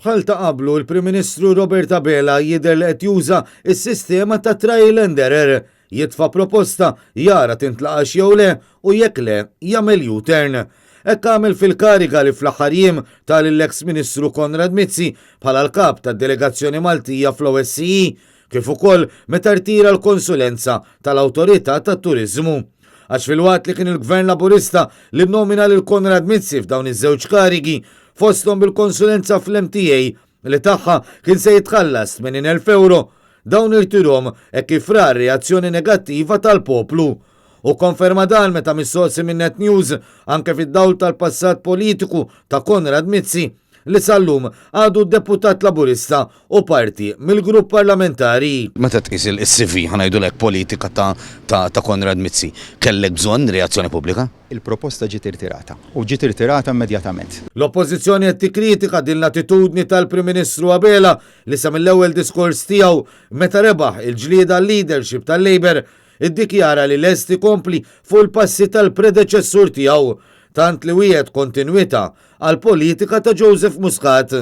Bħal ta' qablu, il-Prim Ministru Robert Abela jidher li qed juża s-sistema ta' trial and error. Jitfa' proposta, jara tintlaqax jew le u jekk le, jagħmel U-turn. Hekk għamel fil-kariga li fl-aħħar jiem ta lill-eks Ministru Konrad Mizzi bħala l-Kap tad-Delegazzjoni Maltija fl-OSCE, kif ukoll meta rtira l-konsulenza tal-Awtorità tat-Turiżmu. Għax filwaqt li kien il-Gvern Laburista li nnomina lil Konrad Mizzi f'dawn iż-żewġ karigi, fosthom bil-konsulenza fl-MTA li tagħha kien se jitħallas 80,000 ewro, dawn irtirhom hekk kif ra r-reazzjoni negattiva tal-poplu. Hu kkonferma dan meta mistoqsi minn Net News anke fid-dawl tal-passat politiku ta' Konrad Mizzi li sal-lum għadu deputat Laburista u parti mill-grupp parlamentari. Meta tqis il-CV, ħa ngħidulek, politika ta' Konrad Mizzi, kellek bżonn reazzjoni pubblika? Il-proposta ġiet irtirata, u ġiet irtirata immedjatament. L-Oppożizzjoni qed tikkritika din l-attitudni tal-Prim Ministru Abela li sa mill-ewwel diskors tiegħu meta rebaħ il-ġlieda għal-leadership tal-Labour iddikjara li lest ikompli fuq il-passi tal-predeċessur tiegħu, tant li wiegħed kontinwità għall-politika ta' Joseph Muscat.